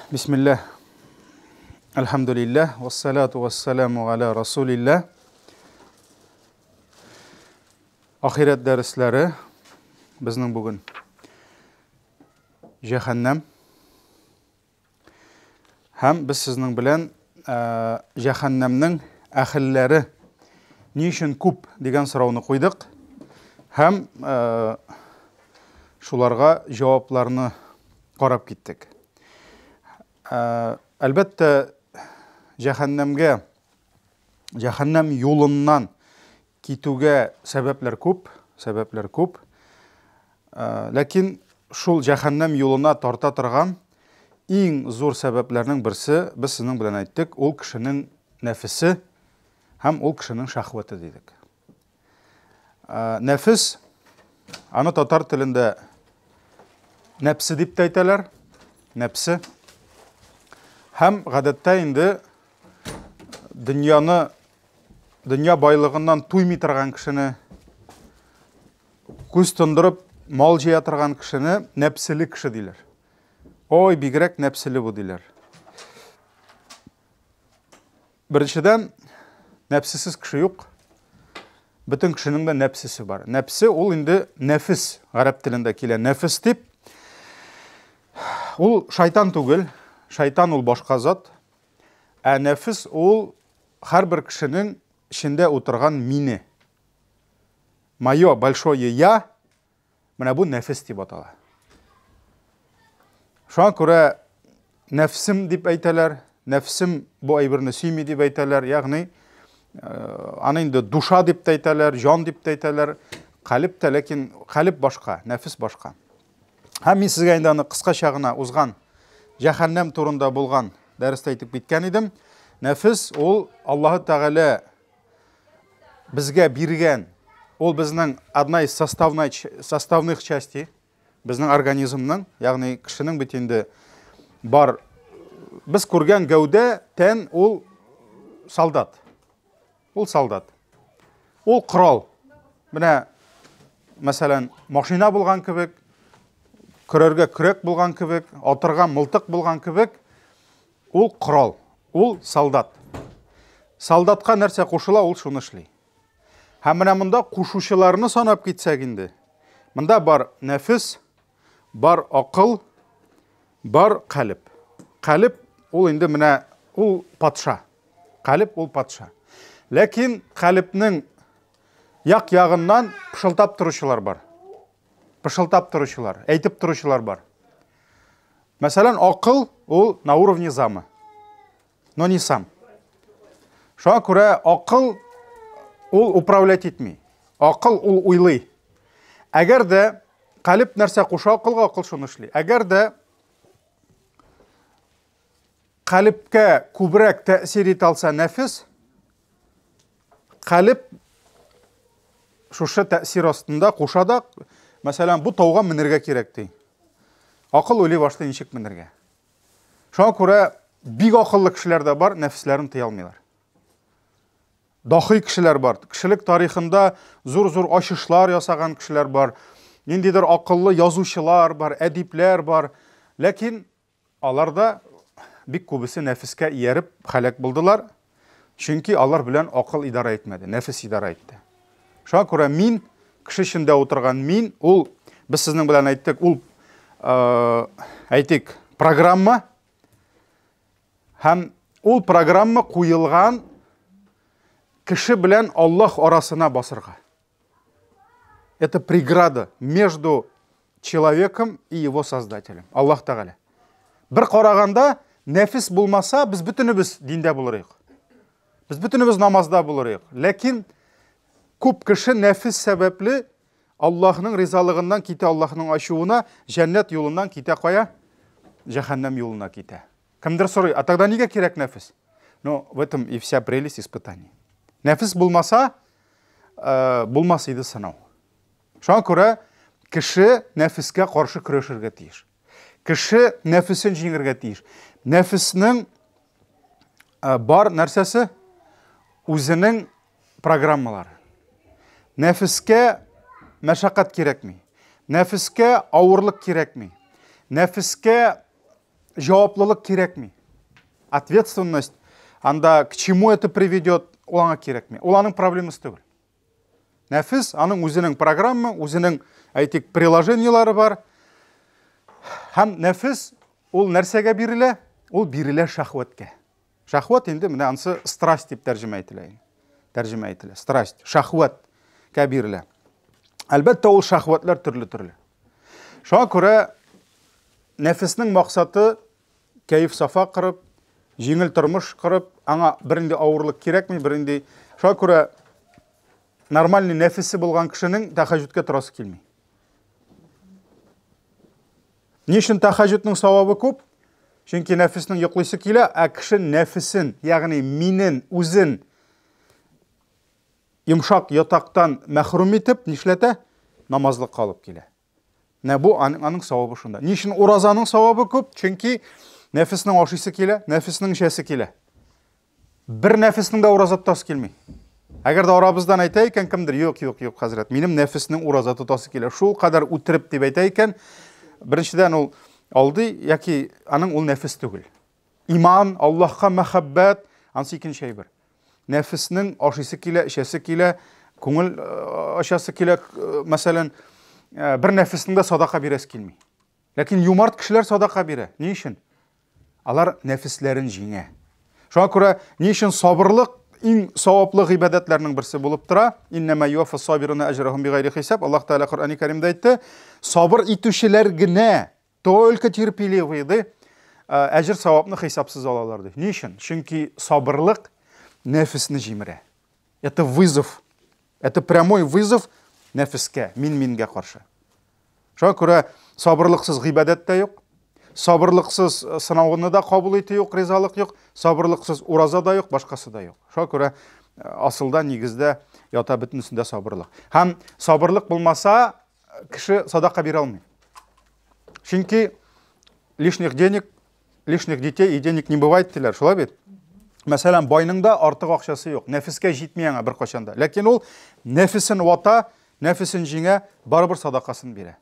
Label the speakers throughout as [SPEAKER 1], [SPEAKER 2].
[SPEAKER 1] Бисмилләһ. Әлхәмдүлилләһ, вассалату вассаламу аля расулилләһ. Ахирәт дәресләре безнең бүген җәһәннәм. Һәм без сезнең белән җәһәннәмнең әһелләре ни өчен күп дигән сорауны куйдык. Һәм шуларга җавапларны карап киттек. Әлбәттә, җәһәннәмгә, җәһәннәм юлыннан китүгә сәбәпләр күп, сәбәпләр күп. Ләкин шул җәһәннәм юлына тарта торган иң зур сәбәпләрнең берсе, без сезнең белән әйттек, ул кешенең нәфесе һәм ул кешенең шәһвәте дидек. Нәфес, аны татар телендә нәпсе дип тә әйтәләр, нәпсе. Һәм гадәттә инде дөньяны, дөнья байлыгыннан туймый торган кешене, күз тондырып мал җыя торган кешене нәпселе кеше диләр. Ой, бигрәк нәпселе бу диләр. Беренчедән, нәпсесез кеше юк. Бөтен кешенең дә нәпсесе бар. Нәпсе ул инде нәфес, гарәп телендә килә нәфес дип. Ул шайтан түгел, шайтан ул башка зат. Ә нәфес ул һәрбер кешенең эчендә утырган мине. Мое большое я, менә бу нәфес дип атала. Шуңа күрә нәфсем дип әйтәләр, нәфсем бу әйберне сөйми дип әйтәләр, ягъни аны инде душа дип тә әйтәләр, җан дип тә әйтәләр, калеб тә, ләкин калеб башка, нәфес башка. Һәм мин сезгә инде аны кыскача гына узган җәһәннәм турында булган дәрестә әйтеп киткән идем. Нәфес ул Аллаһы Тәгалә безгә биргән, ул безнең одна из составной, составных частей, безнең организмның, ягъни кешенең бит инде бар, без күргән гәүдә, тән ул солдат. Ул солдат. Ул корал. Менә, мәсәлән, машина булган кебек, көрәргә көрәк булган кебек, атырга мылтык булган кебек, Ул корал, ул солдат. Солдатка нәрсә кушыла, ул шуны эшли. Һәм менә монда кушучыларны санап китсәк инде. Монда бар нәфес, бар акыл, бар калеб. Калеб ул инде менә ул патша. Калеб ул патша. Ләкин калебнең як ягыннан пышылдап торучылар бар. Пышылдап торучылар, әйтеп торучылар бар. Мәсәлән, акыл ул на уровне зама, но не сам. Шуңа күрә акыл ул управлять итми. Акыл ул уйлый. Әгәр дә калеб нәрсә куша акылга, акыл шуны эшли. Әгәр дә калебкә күбрәк тәэсир итә алса нәфес, Калеб шушы тәэсир астында куша да, мәсәлән, бу тауга менергә кирәк ди. Акыл уйлый башлый ничек менергә. Шуңа күрә бик акыллы кешеләр дә бар, нәфесләрен тыя алмыйлар. Дахи кешеләр бар. Кешелек тарихында зур-зур ачышлар ясаган кешеләр бар. Ниндидер акыллы язучылар бар, әдипләр бар. Ләкин Алар да бик күбесе нәфескә ияреп һәлак булдылар, чөнки алар белән акыл идарә итмәде, нәфес идарә итте. Шуңа күрә мин, кеше эчендә утырган мин, ул, без сезнең белән әйттек, ул, әйтик, программа, һәм ул программа куелган кеше белән Аллаһ арасына басырга. Это преграда между человеком и его создателем. Аллаһ Тәгалә. Бер караганда, нәфис булмаса, без бөтенебез диндә булыр идек. Без бөтенебез намазда булыр идек. Ләкин күп кеше нәфис сәбәпле Аллаһның ризалыгыннан китә, Аллаһның ачуына, җәннәт юлыннан китә кая? Җәһәннәм юлына китә. Кемдер сорый, а тогда нигә кирәк нәфес? Но в этом и вся прелесть испытаний. Нәфес булмаса, э, булмас иде сынау. Шуңа күрә кеше нәфескә каршы көрәшергә тиеш. Кеше нәфесен җиңергә тиеш. Нәфеснең э, бар нәрсәсе үзенең программалары. Нәфескә мәшәкать кирәкми. Нәфескә авырлык кирәкми. Нәфескә җаваплылык кирәкми. Ответственность, анда к чему это приведет, ул аңа кирәкми. Ул аның проблемасы түгел. Нәфес, аның үзенең программа, үзенең, әйтик, приложениелары бар. Һәм нәфес ул нәрсәгә бирелә? Ул бирелә шәһвәткә. Шәһвәт инде менә ансы страсть дип тәрҗемә ителә. Тәрҗемә ителә. Страсть, шәһвәткә бирелә. Әлбәттә, ул шәһвәтләр төрле-төрле. Шуңа күрә нәфеснең максаты кәеф-сафа кырып, җиңел тормыш кырып, аңа бернинди авырлык кирәкми, бернинди. Шуңа күрә нормальный нәфесе булган кешенең тәхәҗҗүдкә торасы килми. Ни өчен тәхәҗҗүднең савабы күп? Чөнки нәфеснең йоклыйсы килә, ә кеше нәфесен, ягъни минен, үзен йомшак ятактан мәхрүм итеп, нишләтә? Намазлыкка алып килә. Менә бу аның, аның савабы шунда. Ни өчен уразаның савабы күп? Чөнки нәфеснең ашыйсы килә, нәфеснең эчәсе килә. Бер нәфеснең дә ураза тотасы килми. Әгәр дә арабыздан әйтә икән кемдер, юк, юк, юк, хәзрәт, минем нәфеснең ураза тотасы килә. Шул кадәр үтереп дип әйтә икән, беренчедән ул алдый яки аның ул нәфес түгел. Иман, Аллаһка мәхәббәт, ансы икенче әйбер. Нәфеснең ашыйсы килә, эчәсе килә, күңел э, ачасы килә, э, мәсәлән, э, бер нәфеснең дә садака бирәсе килми. Ләкин юмарт кешеләр садака бирә. Ни өчен? Алар нәфесләрен җиңә. Шуңа күрә ни өчен сабырлык иң саваплы гыйбадәтләрнең берсе булып тора? Иннәмә юаффас сабируна әҗрәһум бигайри хисаб. Аллаһ Тәгалә Коръәни Кәримдә әйтте, сабыр итүчеләр генә Только терпеливые, ди, әҗер савапны хисапсыз алалар, ди. Ни өчен? Чөнки сабырлык нәфесне җимерә. Это вызов. Это прямой вызов нәфескә, мин-мингә каршы. Шуңа күрә сабырлыксыз гыйбадәт тә юк, сабырлыксыз э, сынауны да кабул итү юк, ризалык юк, сабырлыксыз ураза да юк, башкасы да юк. Шуңа күрә э, асылда, нигездә ята бөтенесендә сабырлык. Һәм сабырлык булмаса, кеше садака бирә алмый. Чөнки лишних денег, лишних детей и денег не бывает диләр, шулай бит? Мәсәлән, байның да артык акчасы юк, нәфескә җитми аңа беркайчан да. Ләкин ул нәфесен вата, нәфесен җиңә, барыбер садакасын бирә.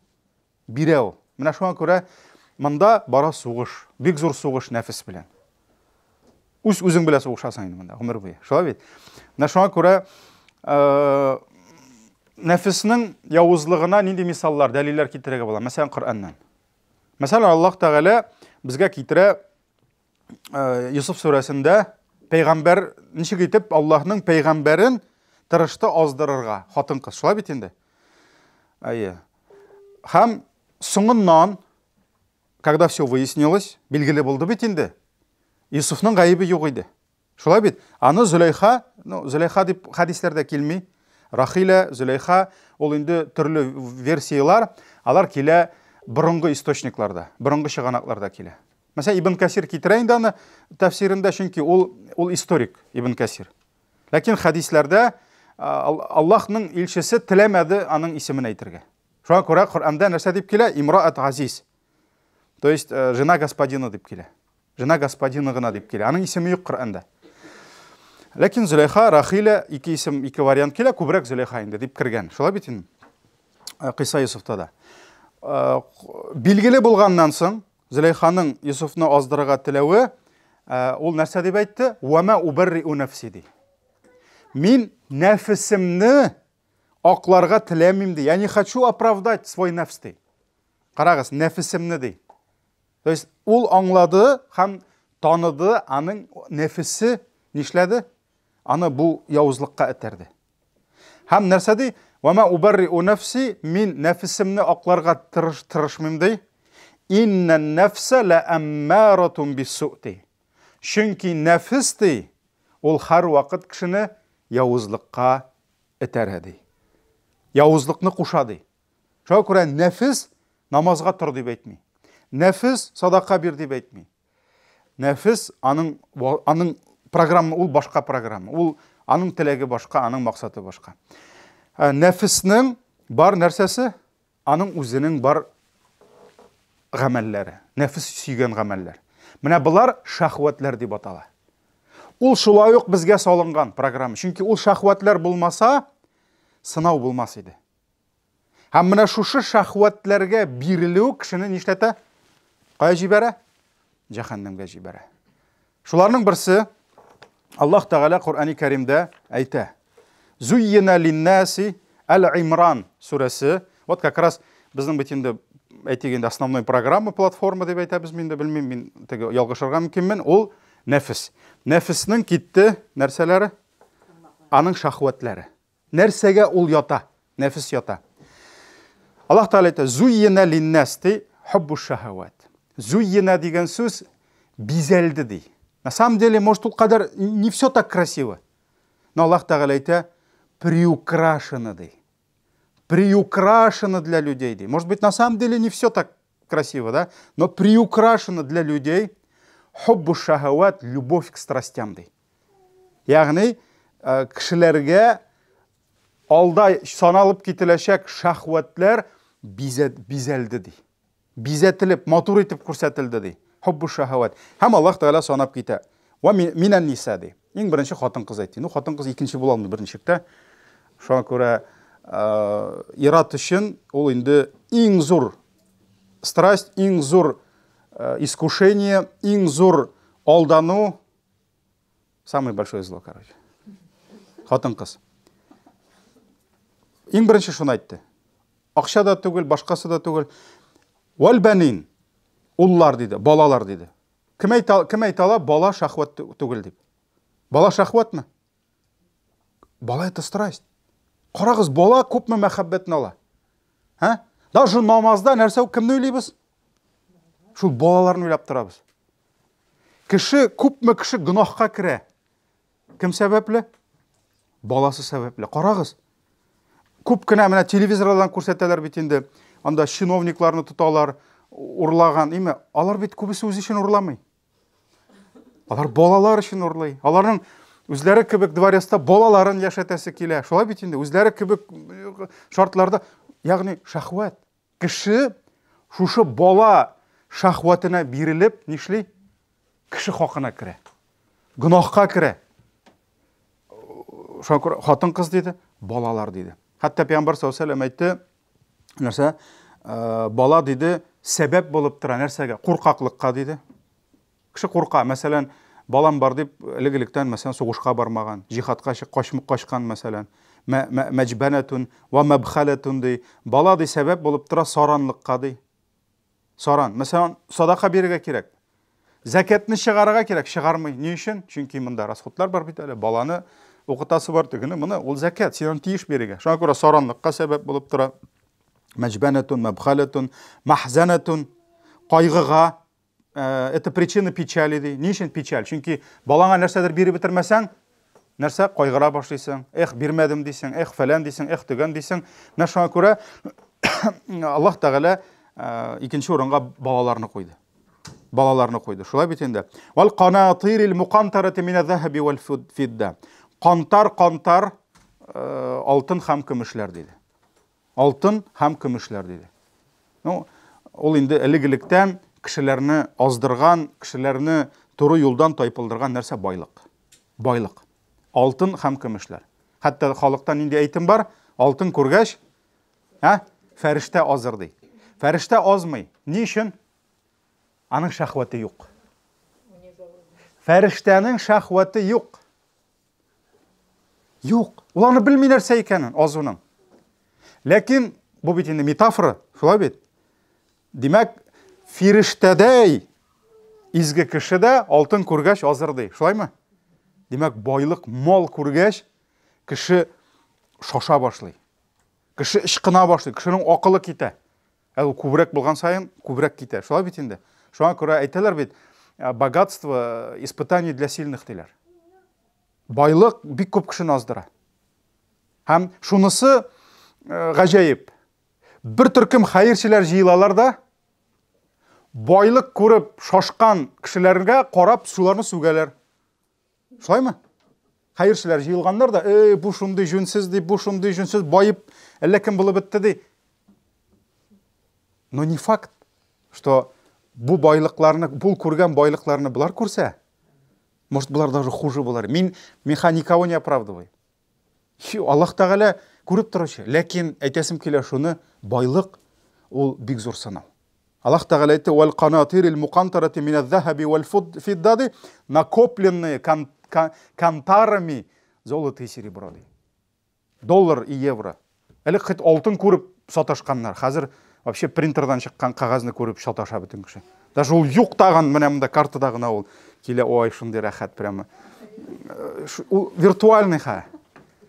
[SPEAKER 1] Бирә ул. Менә шуңа күрә монда бара сугыш, бик зур сугыш нәфес белән. Үз үзең белән сугышасың инде монда гомер буе. Шулай бит? Менә шуңа күрә э, нәфеснең явызлыгына нинди мисаллар, дәлилләр китерергә була? Мәсәлән, Коръәннән. Мәсәлән, Аллаһ Тәгалә безгә китерә э, Йосыф сүрәсендә пәйгамбәр ничек итеп Аллаһның пәйгамбәрен тырышты аздырырга хатын-кыз. Шулай бит инде? Әйе. Һәм соңыннан когда все выяснилось, билгеле булды бит инде. Юсуфның гаебе юк иде. Шулай бит? Аны Зөләйха, ну, Зөләйха дип хәдисләрдә килми. Рахиля, Зөләйха, ул инде төрле версияләр, алар килә борынгы источникларда, борынгы чыганакларда килә. Мәсәлән, Ибн Касир китерә инде аны тәфсирендә, чөнки ул ул историк Ибн Касир. Ләкин хәдисләрдә Аллаһның илчесе теләмәде аның исемен әйтергә. Шуңа күрә Коръәндә нәрсә дип килә? Имраат Азиз. То есть э, жена господина дип килә. Жена господина гына дип килә. Аның исеме юк Коръәндә. Ләкин Зөләйха, Рахиля ике исем, ике вариант килә, күбрәк Зөләйха инде дип кергән. Шулай бит инде. Э, Кыйса Юсуфта да. Э, билгеле булганнан соң Зөләйханың Юсуфны аздырырга теләве, ул нәрсә дип әйтте? Вама убарриу нәфси ди. Мин нәфесемне Акларга теләмим ди. Я не хочу оправдать свой нәфс ди. Карагыз, нәфесемне ди. То есть ул аңлады һәм таныды, аның нәфесе нишләде? Аны бу явызлыкка этәрде. Һәм нәрсә ди? Вама убарриу нәфси, мин нәфесемне акларга тырыш тырышмыйм ди. Иннә нәфсә лә әммаратун биссу ди. Чөнки нәфес ди, ул һәрвакыт кешене явызлыкка этәрә, ди. Явызлыкны куша, ди. Шуңа күрә нәфес намазга тор дип әйтми. Нәфес садака бир дип әйтми. Нәфес аның аның программа ул башка программа. Ул аның теләге башка, аның максаты башка. Ә, нәфеснең бар нәрсәсе? Аның үзенең бар гамәлләре, нәфес сөйгән гамәлләр. Менә болар шәһвәтләр дип атала. Ул шулай ук безгә салынган программа. Чөнки ул шәһвәтләр булмаса, сынау булмас иде. Һәм менә шушы шәһвәтләргә бирелү кешене нишләтә? Кая җибәрә? Җәһәннәмгә җибәрә. Шуларның берсе Аллаһ Тәгалә Коръәни Кәримдә әйтә. Зуййина линнаси Әл-Имран сүрәсе. Вот как раз безнең бит инде әйтик инде основной программа платформа дип әйтәбез инде белмим мин теге ялгышырга мөмкинмен. Ул нәфес. Нәфеснең китте нәрсәләре? Аның шахвәтләре. Нәрсәгә ул ята? Нәфес ята. Аллаһ Тәгалә әйтә, "Зуййина линнас" ди, хуббу шахават. Зуййина дигән сүз бизәлде ди. На самом деле, может, ул кадәр не все так красиво. Но Аллаһ Тәгалә әйтә, приукрашено ди. Приукрашено для людей ди. Может быть, на самом деле не все так красиво, да? Но приукрашено для людей хуббу шахават, любовь к страстям ди. Ягъни э, кешеләргә алда саналып кителәчәк шахвәтләр бизәлде ди. Бизәтелеп, матур итеп күрсәтелде ди. Хуббу шахават. Һәм Аллаһ Тәгалә санап китә. Ва минән ниса ди. Иң беренче хатын-кыз әйтте. Ну, хатын-кыз икенче була алмый берничек тә. Шуңа күрә э, ират өчен ул инде иң зур страсть, иң зур э, искушение, иң зур алдану, Самое большое зло, короче. Хатын-кыз. Иң беренче шуны әйтте. Акча да түгел, башкасы да түгел. Вәл бәнин. Уллар диде, балалар диде. Кем әйтә, кем әйтә ала, бала шахват түгел дип. Бала шахватмы? Бала это страсть. Карагыз, бала күпме мәхәббәтне ала. Ә? Даже намазда нәрсә кемне уйлыйбыз? Шул балаларны уйлап торабыз. Кеше, күпме кеше гөнаһка керә. Кем сәбәпле? Баласы сәбәпле. Карагыз. Күп кенә менә телевизорлардан күрсәтәләр бит инде. Анда чиновникларны тоталар, урлаган, име? Алар бит күбесе үзе өчен урламый. Алар балалар өчен урлый. Аларның үзләре кебек дворецта балаларын яшәтәсе килә. Шулай бит инде, үзләре кебек э, шартларда, ягъни шәхвәт. Кеше шушы бала шәхвәтенә бирелеп нишли? Кеше хакына керә. Гөнаһка керә. Шуңа күрә хатын-кыз диде, балалар диде. Хәтта Пәйгамбәр саллаллаһу алейһи вәсәлләм әйтте, нәрсә? Э, бала диде, сәбәп булып тора нәрсәгә? Куркаклыкка диде. Кеше курка, мәсәлән, балам бар дип, элек-электән, мәсәлән, сугышка бармаган, җихадка качкан, мәсәлән. Мәҗбәнәтун ва мәбхәләтун ди. Бала ди сәбәп булып тора саранлыкка ди. Саран. Мәсәлән, садака бирергә кирәк. Зәкәтне чыгарырга кирәк, чыгармый. Ни өчен? Чөнки монда расходлар бар бит әле, баланы укытасы бар, тегене, моны, ул зәкәт, син аны тиеш бирергә. Шуңа күрә саранлыкка сәбәп булып тора. Мәҗбәнәтун, мәбхәләтун, мәхзәнәтун, кайгыга, Э, это причина печали ди. Ни өчен печаль? Чөнки балаңа нәрсәдер биреп бетермәсәң, нәрсә кайгыра башлыйсың. Эх, бирмәдем дисең, эх, фәлән дисең, эх, төгән дисең. Менә шуңа күрә Аллаһ Тәгалә э, икенче урынга балаларны куйды. Балаларны куйды. Шулай бит инде. Вал канатирил мукантарати мина захаби вал фидда. Кантар, кантар э, алтын һәм көмешләр диде. Алтын һәм көмешләр, диде. Ну, ул инде элек-электән кешеләрне аздырган, кешеләрне туры юлдан тайпылдырган нәрсә байлык. Байлык. Алтын һәм көмешләр. Хәтта халыкта нинди әйтем бар? Алтын күргәч, ә, фәрештә азыр ди. Фәрештә азмый. Ни өчен? Аның шәхвәте юк. Фәрештәнең шәхвәте юк. Юк, ул аны белми нәрсә икәнен, азуның. Ләкин бу бит инде метафора, шулай бит? Димәк, фирештәдәй изге кеше дә алтын күргәч азыр ди, шулаймы? Димәк, байлык, мал күргәч, кеше шаша башлый. Кеше ычкына башлый, кешенең акылы китә. Ә ул күбрәк булган саен күбрәк китә. Шулай бит инде. Шуңа күрә әйтәләр бит, «Э, богатство э, испытание для сильных диләр. Байлык бик күп кешене аздыра. Һәм шунысы э, гаҗәеп. Бер төркем хәерчеләр җыелалар да, байлык күреп шашкан кешеләргә карап шуларны сүгәләр. Шулаймы? Хәерчеләр җыелганнар да, эй, бу шундый җүнсез ди, бу шундый җүнсез, баеп, әллә кем булып бетте ди. Но не факт, что бу байлыкларны, бу күргән байлыкларны болар күрсә, может, болар даже хуже булыр. Мин миха никого не оправдываю. Аллаһ Тәгалә күреп торучы. Ләкин әйтәсем килә шуны, байлык ул бик зур сынау. Аллаһ Тәгалә әйтте, "Вәл канатирил мукантарати минәз-захаби вәл фиддади", накопленные кантарами золото и серебро ди. Доллар и евро. Элек хит алтын күреп саташканнар. Хәзер вообще принтердан чыккан кәгазьне күреп саташа бөтен кеше. Даже ул юк тагын, менә монда картада гына ул килә, ой, шундый рәхәт прямо. Ул виртуальный ха.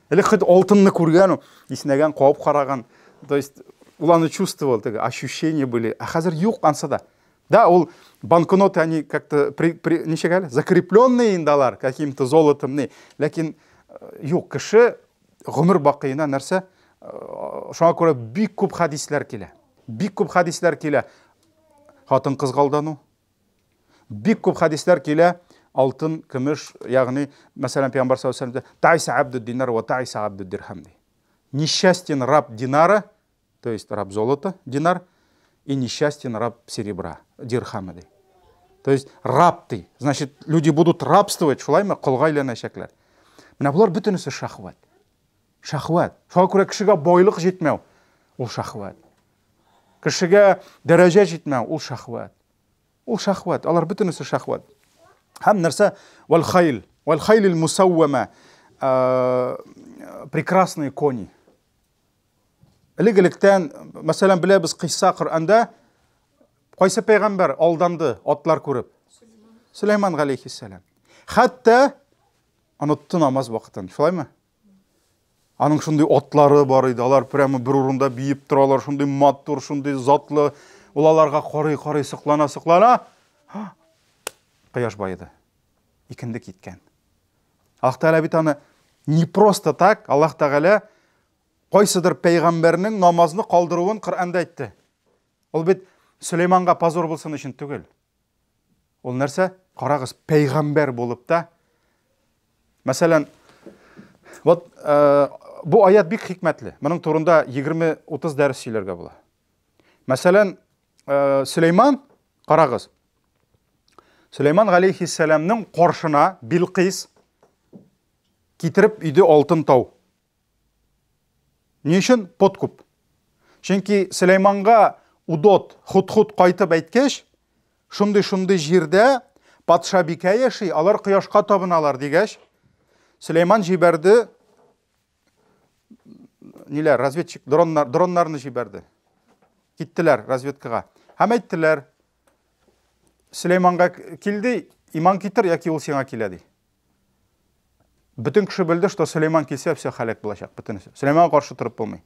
[SPEAKER 1] Элек хит алтынны күргән, иснәгән, кабып караган. То есть ул аны чувствовал, теге ощущения были. Ә хәзер юк ансы да. Да, ул банкноты, они как-то при, при, ничек әле, закрепленные инде алар каким-то золотом, не. Ләкин юк, кеше гомер бакыена нәрсә, шуңа күрә бик күп хәдисләр килә. Бик күп хәдисләр килә. Хатын-кызга алдану. Бик күп хәдисләр килә алтын, көмеш, ягъни, мәсәлән, Пәйгамбәр саллаллаһу алейһи ва сәлләм, Тайса абду динар ва тайса абду дирхам ди. Несчастен раб динара, то есть раб золота, динар, и несчастен раб серебра, дирхама ди. То есть раб ты, значит, люди будут рабствовать, шулаймы, колга әйләнәчәкләр. Менә болар бөтенесе шахват. Шахват. Шуңа күрә кешегә байлык җитмәү, ул шахват. Кешегә дәрәҗә җитмәү, ул шахват. Ул шахват, алар бөтенесе шахват. Һәм нәрсә? Вал хайл, вал хайлил мусаввама, прекрасные кони. Элек-электән, мәсәлән, беләбез кыйсса Коръәндә кайсы пәйгамбәр алданды атлар күреп? Сөләйман галәйһиссәлам. Хәтта онытты намаз вакытын, шулаймы? Аның шундый атлары бар иде, алар прямо бер урында биеп торалар, шундый матур, шундый затлы. Ул аларга карый-карый, соклана-соклана. Кояш баеды. Икенде киткән. Аллаһ Тәгалә бит аны не просто так, Аллаһ Тәгалә кайсыдыр пәйгамбәрнең намазны калдыруын Коръәндә әйтте. Ул бит Сөләйманга позор булсын өчен түгел. Ул нәрсә? Карагыз, пәйгамбәр булып та. Мәсәлән, вот бу аят бик хикмәтле. Моның турында 20-30 дәрес сөйләргә була. Мәсәлән, Сөләйман, карагыз. Сөләйман галәйһиссәламның каршына Билкис китереп өйде алтын тау. Ни өчен? Подкуп. Чөнки Сөләйманга Удот, Худхуд кайтып әйткәч, шундый-шундый җирдә патшабикә яши, алар кояшка табыналар дигәч, Сөләйман җибәрде ниләр, разведчик, дроннар, дроннарны җибәрде. Киттеләр разведкага. Һәм әйттеләр, Сөләйманга килде, иман китер, яки ул сиңа килә ди. Бөтен кеше белде, что Сөләйман килсә, все халәк булачак, бөтенесе. Сөләйманга каршы торып булмый.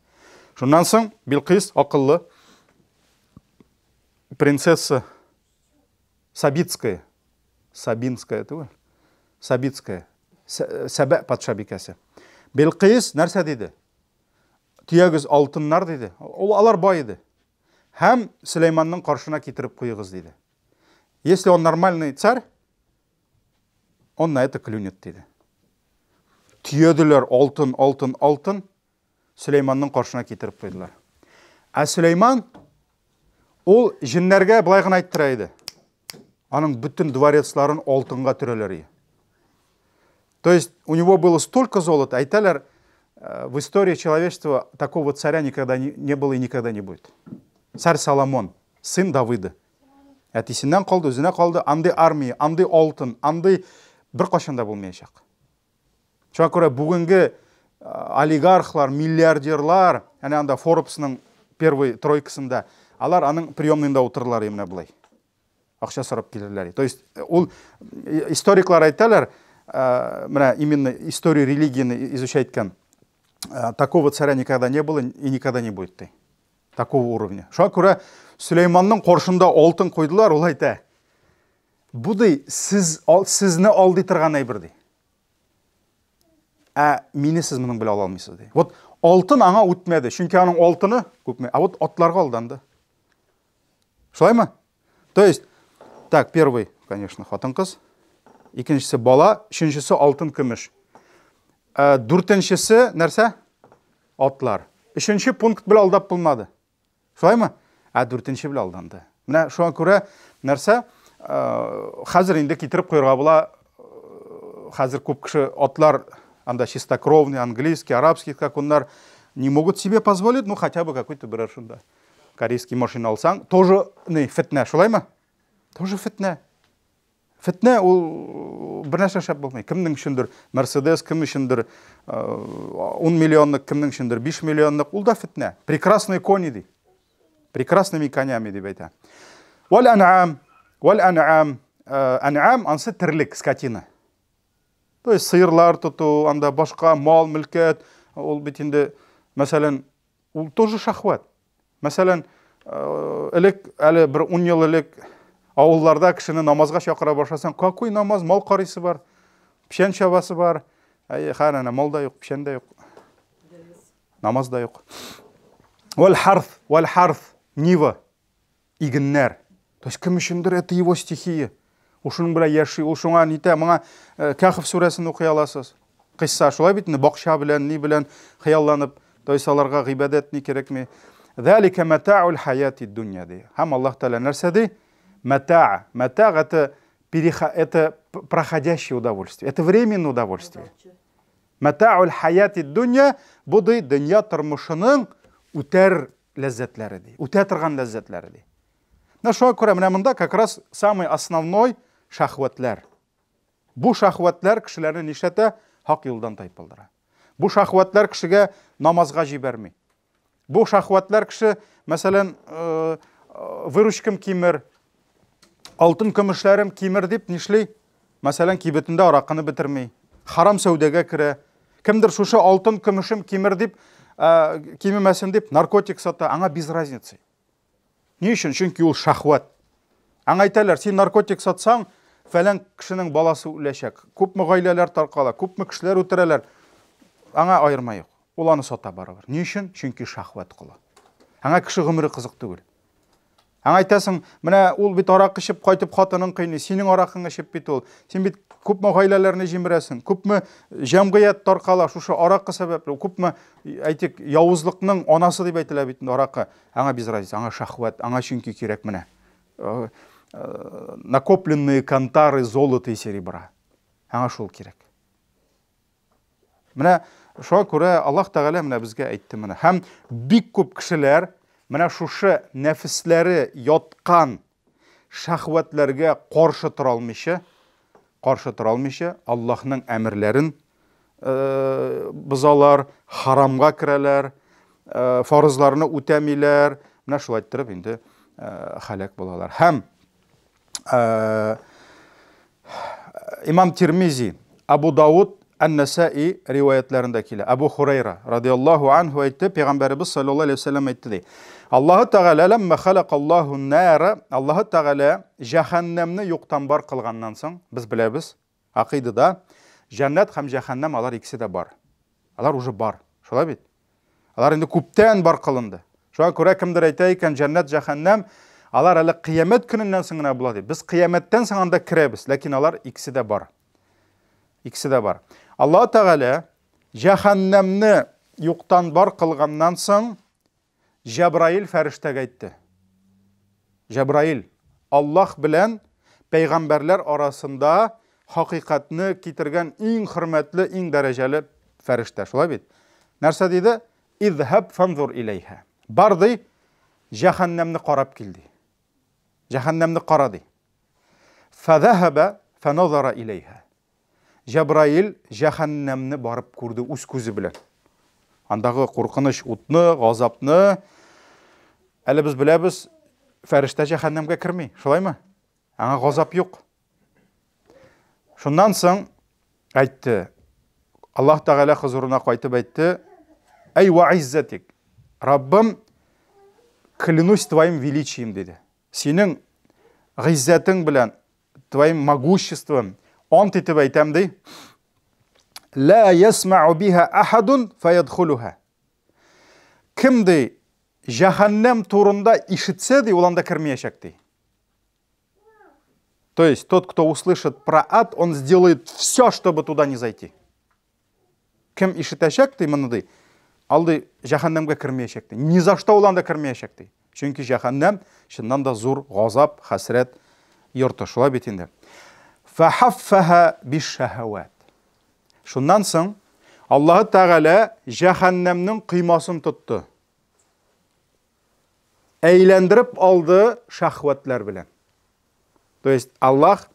[SPEAKER 1] Шуннан соң Билкис акыллы принцесса Сабицкая, Сабинская түгел, Сабицкая, Сәбә патшабикәсе. Билкис нәрсә диде? Төягез алтыннар диде. Ул алар бай иде. Һәм Сөләйманның каршына китереп куегыз диде. Если он нормальный царь, Он на это клюнет, диде. Төяделәр алтын, алтын, алтын. Сөләйманның каршына китереп куйдылар. Ә Сөләйман ул җеннәргә былай гына әйттерә иде. Аның бөтен дворецларын алтынга төрәләр иде. То есть у него было столько золота, әйтәләр, в истории человечества такого царя никогда не было и никогда не будет. Царь Соломон, сын Давыда. Әтисеннән калды, үзенә калды, андый армия, андый алтын, андый беркайчан да булмаячак. Шуңа күрә бүгенге олигархлар, миллиардерлар, әнә анда Forbesның первый тройкасында, алар аның приемныйында утырырлар менә болай. Акча сорап килерләр. То есть ул историклар әйтәләр, менә именно историю религияне изучать иткән, такого царя никогда не было и никогда не будет. Ди. Такого уровня. Шуңа күрә Сөләйманның каршында алтын куйдылар, ул әйтә. Бу ди, сез сезне алдый торган әйбер ди. Ә мине сез моның белән ала алмыйсыз ди. Вот алтын аңа үтмәде, чөнки аның алтыны күпме, ә вот атларга алданды. Шулаймы? То есть, так, первый, конечно, хатын-кыз, икенчесе бала, өченчесе алтын көмеш. Дүртенчесе нәрсә? Атлар. Өченче пункт белән алдап булмады. Шулаймы? Ә дүртенче белән алданды. Менә шуңа күрә нәрсә? Хәзер инде китереп куярга була. Хәзер күп кеше атлар анда чистокровный, английский, арабский скакуннар не могут себе позволить, ну хотя бы какой-то берәр шунда. Корейский машина алсаң, тоже ни фетнә, шулаймы? Тоже фетнә. Фетнә ул бер нәрсә шәп булмый. Кемнең өчендер Мерседес, кем өчендер 10 миллионлык, кемнең өчендер 5 миллионлык, ул да фетнә. Прекрасные кони ди. Прекрасными конями дип әйтә. Вал ан'ам, вал ан'ам, ан'ам ансы терлек, скотина. То есть сыерлар тоту, анда башка мал, мөлкәт, ул бит инде, мәсәлән, Ул тоже шахват. Мәсәлән, э, элек әле бер 10 ел элек авылларда кешене намазга чакыра башласаң, какой намаз, мал карыйсы бар, печән чабасы бар. Әй, хәер, әнә мал да юк, печән дә юк. Намаз да юк. Вәл харф, вәл харф, нива. Игеннәр. То есть кем өчендер это его стихия. Ул шуның белән яши, ул шуңа нитә, моңа э, Кәхф сүрәсен укый аласыз. Кыйсса шулай бит инде бакча белән, ни белән хыялланып, то есть аларга гыйбадәт ни кирәкми. Залика матаул хаяти дунья ди. Һәм Аллаһ Тәгалә нәрсә ди? Матаа. Матаа это это проходящее удовольствие. Это временное удовольствие. Матаул хаяти дунья бу ди дөнья тормышының үтәр ләззәтләре ди. Үтә торган ләззәтләре ди. Менә шуңа күрә менә монда как раз самый основной шәһвәтләр. Бу шәһвәтләр кешеләрне нишләтә? Хак юлдан тайпылдыра. Бу шәһвәтләр кешегә намазга җибәрми. Бу шәһвәтләр кеше, мәсәлән, э, э, выручкам кимер, алтын көмешләрем кимер дип нишли? Мәсәлән, кибетендә аракыны бетерми, харам сәүдәгә керә. Кемдер шушы алтын көмешем кимер дип, ә, кимемәсен дип наркотик сата, аңа без разницы. Ни өчен? Чөнки ул шахват. Аңа әйтәләр, син наркотик сатсаң, фәлән кешенең баласы үләчәк. Күпме гаиләләр таркала, күпме кешеләр үтерәләр. Аңа аерма юк. Ул аны сата барыбер. Ни өчен? Чөнки шахват колы. Аңа кеше гомере кызык түгел. Аңа әйтәсең, менә ул бит аракы эчеп кайтып хатынын кыйный, синең аракың эчеп бит ул. Син бит күпме гаиләләрне җимерәсең, күпме җәмгыять таркала шушы аракы сәбәпле, күпме, әйтик, явызлыкның анасы дип әйтелә бит инде аракы. Аңа без разница, аңа шахват, аңа чөнки кирәк менә. Э, э, накопленные кантары золота и серебра. Аңа шул кирәк. Менә шуңа күрә Аллаһ Тәгалә менә безгә әйтте моны. Һәм бик күп кешеләр менә шушы нәфесләре яткан шәһвәтләргә каршы тора алмыйча, каршы тора алмыйча Аллаһның әмерләрен э, бозалар, харамга керәләр, э, фарызларны үтәмиләр. Менә шулай иттереп инде э, һәлак булалар. Һәм Э, Имам Тирмизи, Абу Дауд, Ән-Насаи риваятларында килә. Абу Хурайра радиаллаһу анху әйтте, Пәйгамбәребез саллаллаһу алейһи вәсәлләм әйтте ди. Аллаһу Тәгалә ләммә халакаллаһу нара, Аллаһу Тәгалә җәһәннәмне юктан бар кылганнан соң, без беләбез, акыйдада җәннәт һәм җәһәннәм алар икесе дә бар. Алар уже бар. Шулай бит? Алар инде күптән бар кылынды. Шуңа күрә кемдер әйтә икән, җәннәт, җәһәннәм, алар әле кыямәт көненнән соң гына була дип. Без кыямәттән соң анда керәбез, ләкин алар икесе дә бар. Икесе дә бар. Аллаһ Тәгалә җәһәннәмне юктан бар кылганнан соң Җәбраил фәрештәгә әйтте. Җәбраил, Аллаһ белән пәйгамбәрләр арасында хакыйкатьне китергән иң хөрмәтле, иң дәрәҗәле фәрештә, шулай бит? Нәрсә диде? Изһаб фанзур иләйһә. Бар ди, җәһәннәмне карап кил ди. Җәһәннәмне кара ди. Фәзәһәбә фәназара иләйһә. Җәбраил җәһәннәмне барып күрде үз күзе белән. Андагы куркыныч утны, газапны әле без беләбез, фәрештә җәһәннәмгә керми, шулаймы? Аңа газап юк. Шуннан соң әйтте, Аллаһ Тәгалә хозурына кайтып әйтте, Әй ва иззәтик, Раббым, клянусь твоим величием, диде. Синең гыйззәтең белән твоим могуществом ант итеп әйтәм ди. Ла ясмa'у биха ахадун фаядхулуха. Кем ди җәһәннәм турында ишетсә ди, ул анда кермәячәк ди. То есть тот, кто услышит про ад, он сделает все, чтобы туда не зайти. Кем ишетәчәк ди моны ди, ал ди җәһәннәмгә кермәячәк ди. Ни за что ул анда кермәячәк ди. Чөнки җәһәннәм чыннан да зур газап, хәсрәт йорты. Шулай бит инде. Фахаффаха бишшахават. Шуннан соң Аллаһы Тәгалә җәһәннәмнең коймасын тотты. Әйләндереп алды шәһвәтләр белән. То есть Аллах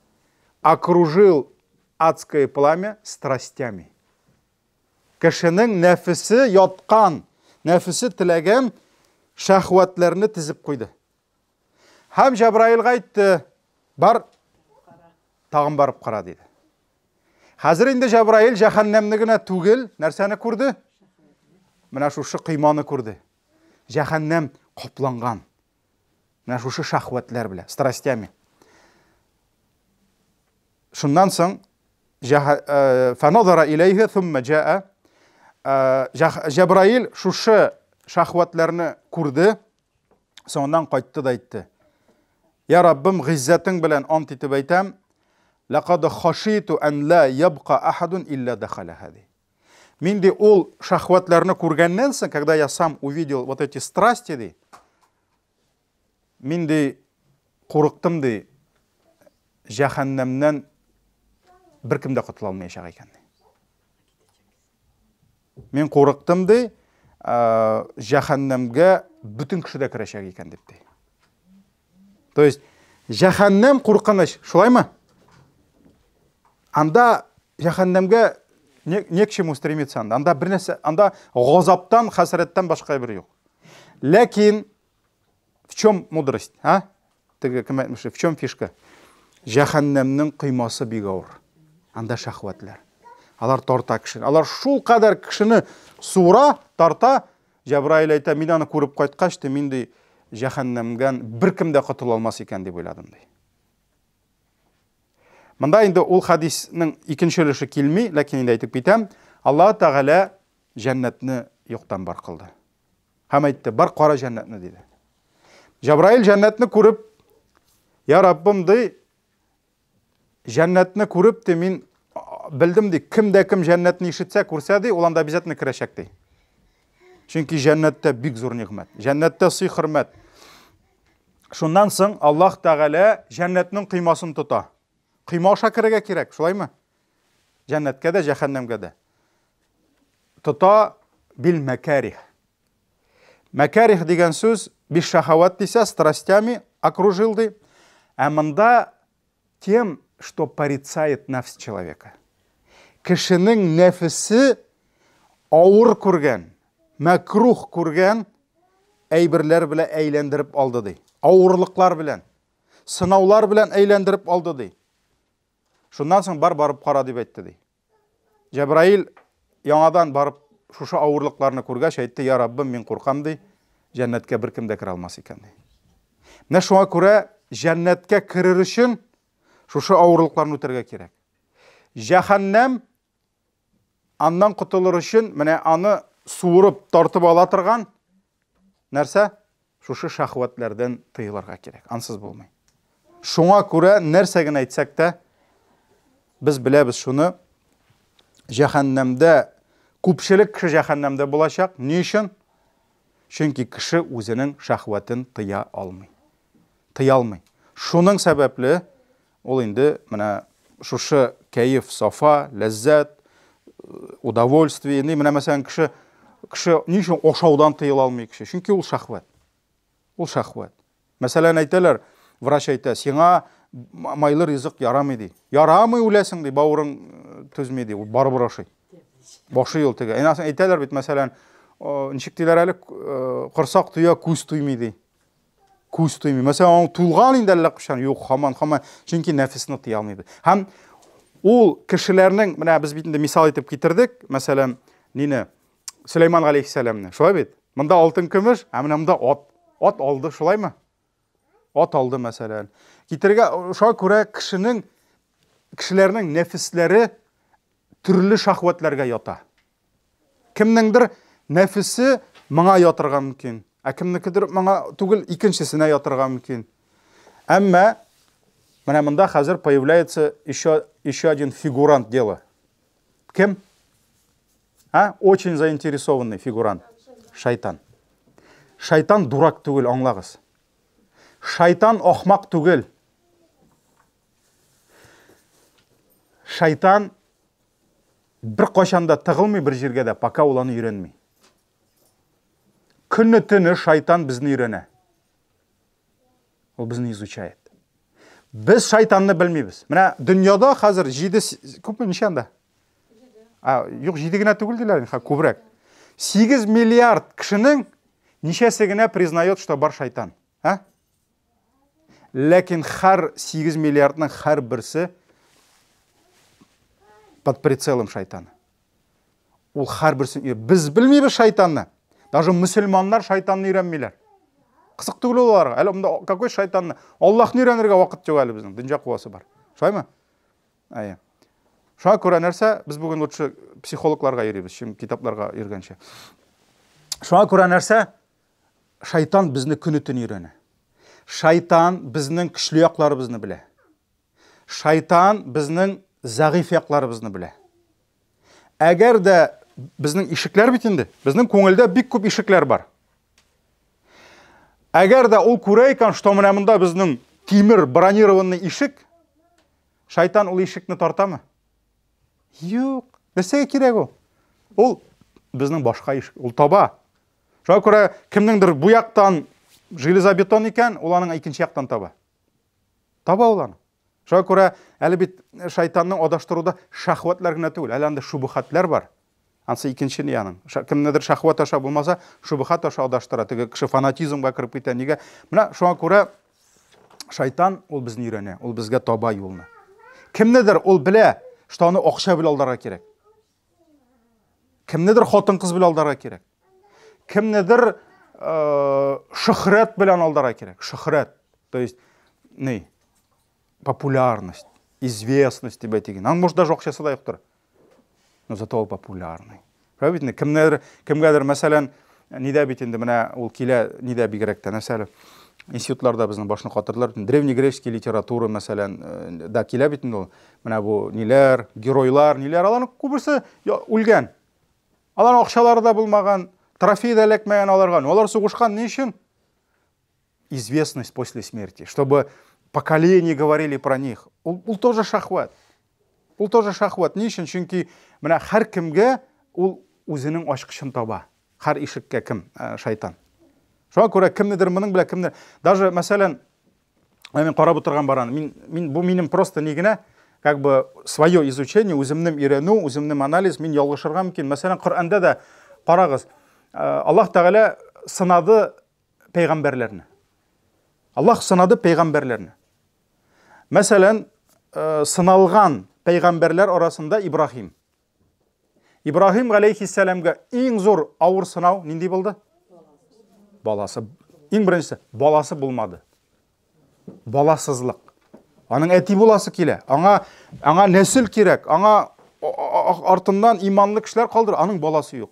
[SPEAKER 1] окружил адское пламя страстями. Кешенең нәфесе яткан, нәфесе теләгән шәһвәтләрне тезеп куйды. Һәм Җәбраилгә әйтте, бар, тагын барып кара, диде. Хәзер инде Җәбраил җәһәннәмне генә түгел, нәрсәне күрде? Менә шушы койманы күрде. Җәһәннәм капланган. Менә шушы шәһвәтләр белән, страстями. Шуннан соң фаназара иләйһи thumma jaa Җәбраил шушы шәһвәтләрне күрде, соңыннан кайтты да әйтте. Я Раббым, гыйззәтең белән ант итеп әйтәм, лақад хашиту ан ла ябка ахадун илля дахалаха ди. Мин ди ул шәһвәтләрне күргәннән соң, когда я сам увидел вот эти страсти ди, мин ди курыктым ди, җәһәннәмнән беркем дә котыла алмаячак икән ди. Мин курыктым ди, җәһәннәмгә бөтен кеше дә керәчәк икән дип ди. То есть җәһәннәм куркыныч, шулаймы? Анда җәһәннәмгә не, не к чему стремиться анда. Анда бер нәрсә, анда газаптан, хәсрәттән башка бер юк. Ләкин в чем мудрость, а? Теге кем әйтмешли, в чем фишка? Җәһәннәмнең коймасы бик авыр. Анда шәһвәтләр. Алар тарта кешене. Алар шул кадәр кешене суыра, тарта. Җәбраил әйтә, мин аны күреп кайткач, ди, мин ди җәһәннәмгән беркем дә котыла алмас икән дип уйладым ди. Монда инде ул хадиснең икенче өлеше килми, ләкин инде әйтеп китәм, Аллаһ Тәгалә җәннәтне юктан бар кылды. Һәм әйтте, бар кара җәннәтне диде. Җәбраил җәннәтне күреп, я Раббым ди, җәннәтне күреп ди, мин белдем ди, кем дә кем җәннәтне ишетсә, күрсә ди, ул анда обязательно керәчәк ди. Чөнки җәннәттә бик зур нигъмәт. Җәннәттә сый хөрмәт. Шуннан соң Аллаһ Тәгалә җәннәтнең коймасын тота. Койма аша керергә кирәк, шулаймы? Җәннәткә дә, җәһәннәмгә дә. Тота бил мәкәрих. Мәкәрих дигән сүз биш шахават дисә, страстями окружил ди. Ә монда тем, что порицает нәфс человека. Кешенең нәфесе авыр күргән, мәкрух күргән әйберләр белән әйләндереп алды ди. Авырлыклар белән, сынаулар белән әйләндереп алды ди. Шуннан соң бар барып кара дип әйтте ди. Җәбраил яңадан барып шушы авырлыкларны күргәч әйтте, я Раббым, мин куркам ди, җәннәткә беркем дә керә алмас икән ди. Менә шуңа күрә җәннәткә керер өчен шушы авырлыкларны үтәргә кирәк. Җәһәннәм аннан котылыр өчен менә аны суырып тартып ала торган нәрсә? Шушы шәһвәтләрдән тыелырга кирәк. Ансыз булмый. Шуңа күрә нәрсә генә әйтсәк тә, без беләбез шуны, җәһәннәмдә күпчелек кеше җәһәннәмдә булачак. Ни өчен? Чөнки кеше үзенең шәһвәтен тыя алмый. Тыя алмый. Шуның сәбәпле ул инде менә шушы кәеф, сафа, ләззәт, удовольствие, инде менә мәсәлән кеше кеше ни өчен ашаудан тыела алмый кеше? Чөнки ул шәһвәт. Ул шәһвәт. Мәсәлән, әйтәләр, врач әйтә, сиңа майлы ризык ярамый ди. Ярамый үләсең ди, бавырың түзми ди, ул барыбер ашый. Башы ул теге. Әнә әйтәләр бит, мәсәлән, ничек диләр әле, корсак туя, күз туймый ди. Күз туймый. Мәсәлән, аның тулган инде әллә кайчан. Юк, һаман, һаман. Чөнки нәфесне тыя алмыйбыз. Һәм ул кешеләрнең, менә без бит инде мисал итеп китердек, мәсәлән, нине, Сөләйман галәйһиссәламне. Шулай бит? Монда алтын көмеш, ә менә монда ат. Ат алды, шулаймы? Ат алды, мәсәлән. Китерергә, шуңа күрә кешенең, кешеләрнең нәфесләре төрле шахвәтләргә ята. Кемнеңдер нәфесе моңа ятырга мөмкин, ә кемнекедер моңа түгел, икенчесенә ятырга мөмкин. Әмма менә монда хәзер появляется еще, еще один фигурант дела. Кем? А? Очень заинтересованный фигурант. Шайтан. Шайтан дурак түгел, аңлагыз. Шайтан ахмак түгел. Шайтан бер кайчан да тыгылмый бер җиргә дә, пока ул аны өйрәнми. Көне төне шайтан безне өйрәнә. Ул безне изучает. Без шайтанны белмибез. Менә дөньяда хәзер 7 күпме ничә анда? А, юк, 7 генә түгел диләр, ха, күбрәк. 8 миллиард кешенең ничәсе генә признает, что бар шайтан? А? Ләкин һәр 8 миллиардның һәр берсе под прицелом шайтана. Ул һәрберсен өйрәнә. Без белмибез шайтанны. Даже мөселманнар шайтанны өйрәнмиләр. Кызык түгел ул аларга. Әле монда какой шайтанны? Аллаһны өйрәнергә вакыт юк әле безнең. Дөнья куасы бар. Шулаймы? Әйе. Шуңа күрә нәрсә? Без бүген лучше психологларга йөрибез, чем китапларга йөргәнче. Шуңа күрә нәрсә? Шайтан безне көне-төн өйрәнә. Шайтан безнең көчле якларыбызны белә. Шайтан безнең зәгыйфь якларыбызны белә. Әгәр дә безнең ишекләр бит инде, безнең күңелдә бик күп ишекләр бар. Әгәр дә ул күрә икән, что менә монда безнең тимер бронированный ишек, шайтан ул ишекне тартамы? Юк. Нәрсәгә кирәк ул? Ул безнең башка ишек, ул таба. Шуңа күрә кемнеңдер бу яктан железобетон икән, ул аның икенче яктан таба. Таба ул аны. Шуңа күрә әле бит шайтанның адаштыруда шәһвәтләр генә түгел, әле анда шубхатлар бар. Ансы икенче ни аның. Кемнедер шәһвәт аша булмаса, шубхат аша адаштыра. Теге кеше фанатизмга кереп китә. Нигә? Менә шуңа күрә шайтан ул безне өйрәнә, ул безгә таба юлны. Кемнедер ул белә, что аны акча белән алдарга кирәк. Кемнедер хатын-кыз белән алдарга кирәк. Кемнедер шөхрәт белән алдарга кирәк. Шөхрәт, то есть ни, популярность, известность дип әйтик. Аның может даже акчасы да юктыр. Но зато ул популярный. Правильно? Кемнедер, кемгәдер, мәсәлән, нидә бит инде менә ул килә, нидә бигрәк тә, нәрсә әле? Институтларда безнең башны катырдылар. Древнегреческий литература, мәсәлән, да килә бит инде ул. Менә бу ниләр, геройлар, ниләр, аларның күбесе үлгән. Аларның акчалары да булмаган, трофей да эләкмәгән аларга. Но алар сугышкан ни өчен? Известность после смерти, чтобы поколения говорили про них. Ул, ул тоже шахват. Ул тоже шахват. Ни өчен? Чөнки менә һәркемгә ул үзенең ачкычын таба. Һәр ишеккә кем? Шайтан. Шуңа күрә кемнедер моның белән кемнедер. Даже, мәсәлән, мин карап утырган бараны. Мин, мин бу минем просто ни генә, как бы свое изучение, үземнең өйрәнү, үземнең анализ, мин ялгышырга мөмкин. Мәсәлән, Коръәндә дә карагыз, Аллаһ Тәгалә сынады пәйгамбәрләрне. Аллаһ сынады пәйгамбәрләрне. Мәсәлән, сыналган пәйгамбәрләр арасында Ибраһим. Ибраһим галәйһиссәламгә иң зур авыр сынау нинди булды? Баласы. Иң беренчесе, баласы булмады. Баласызлык. Аның әти буласы килә. Аңа аңа нәсел кирәк. Аңа артыннан иманлы кешеләр калдыр, аның баласы юк.